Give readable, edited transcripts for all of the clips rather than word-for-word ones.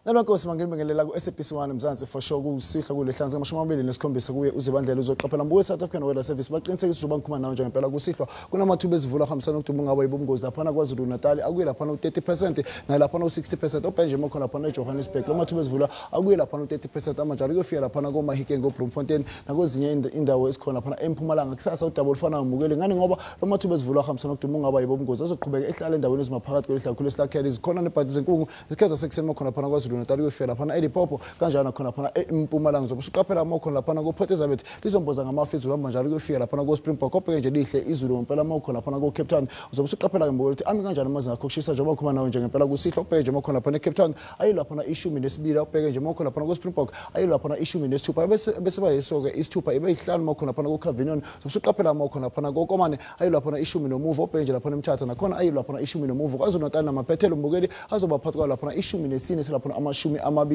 Nalonkosi mangibingelela ku SABC 1 Mzansi for sure kusihla kulehlanza 27 kuye uZibandlela uzoqaphela mbuye South African Weather Service baqinisekisa ukuba ngikhuluma nawe nje ngempela kusihlwa kunamathuba ezivula ahambisana nokuduma ungaba yibungozi laphana KwaZulu Natal akuye laphana u30% nalaphana u60% oBenjamin khona laphana eJohannesburg lo mathuba ezivula akuye laphana u30% amanjalo kuyofika laphana koMahikeng koBloemfontein nakwezinye indawo esikhona laphana eMpumalanga. Kusasa udaba olufana ngimukele ngani ngoba lo mathuba ezivula ahambisana nokuduma ungaba yibungozi azoqhubeka ehlala endaweni ezimaphakathi kwelihlakhulu esilakhele zikhona nebhadi zenkungu zikhetha sekuseni khona laphana KwaZulu Natal kuyofika laphana eLimpopo kanjalo khona laphana eMpumalanga. Zobe usuqaphela uma khona laphana ko-Port Elizabeth lizomboza ngamafu izulu hamba njalo kuyofika laphana ko-Springbok obheke nje lihle izulu ngempela uma ukhona laphana ko-Cape Town. Uzobe usuqaphela ke ukuthi ami kanjani amazinga akho kushisa njengoba ukhuluma nawe nje ngempela kusihlwa ubheke nje uma ukhona laphana eCape Town ayi laphana 12 ubheke nje uma ukhona laphana ko-Springbok ayi laphana 16 bese bayiso-ke isithupha ibe yihlanu uma ukhona laphana ko-Cavernion. Uzobe usuqaphela uma ukhona laphana koKomane ayi laphana 10 nomuvo ubheke nje laphana eMthatha nakhona ayi laphana 10 nomuvo. KwaZulu Natal namaphethelo mbukeli azoba phakathi kwawo laphana 14 selaphana 20.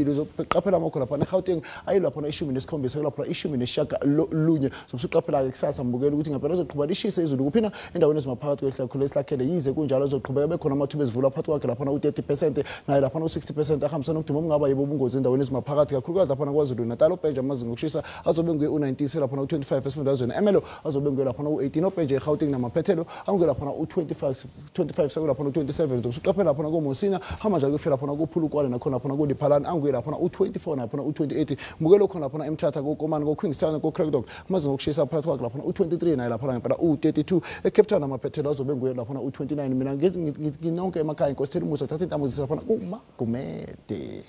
Uzoqaphela uma ukhona laphana eGauteng ayi laphana 17 laphana 19. Uzobe usuqaphela-ke kusasa mbukeli ukuthi ngempela uzoqhuba lishise izulu kuphina endaweni ezimaphakathi kwehlakhulu esilakhele yize kunjalo uzoqhubeka bekhona amathuba ezivula phakathi kwakhe laphana u30% naye laphana u60% ahambisana nokuduma okungaba yibo ubungozi endaweni ezimaphakathi kakhulukazi laphana KwaZulu Natal. Obhenje amazinga okushisa azobe nguye u19 selaphana u25 esifundazweni emelo azobe nguye laphana u18 obhenje eGauteng namaphethelo anguye laphana u25 25 sekulaphana u27. Uzobe usuqaphela laphana koMosina hamba njalo kufika laphana koPhulukwane nakhona laphana koLiphalane anguye laphana u24 naphana u28. Mbukelo khona laphana eMthatha koKomani koQueenstown koCradock amazinga okushisa phakathi kwakhe laphana u23 naye laphana ngempela u32. eCape Town amaphethelo azobe nguye laphana u29. Mina nginonke emakhaya inkosi Thela umusa thatha intambo zise laphana kuMagumede.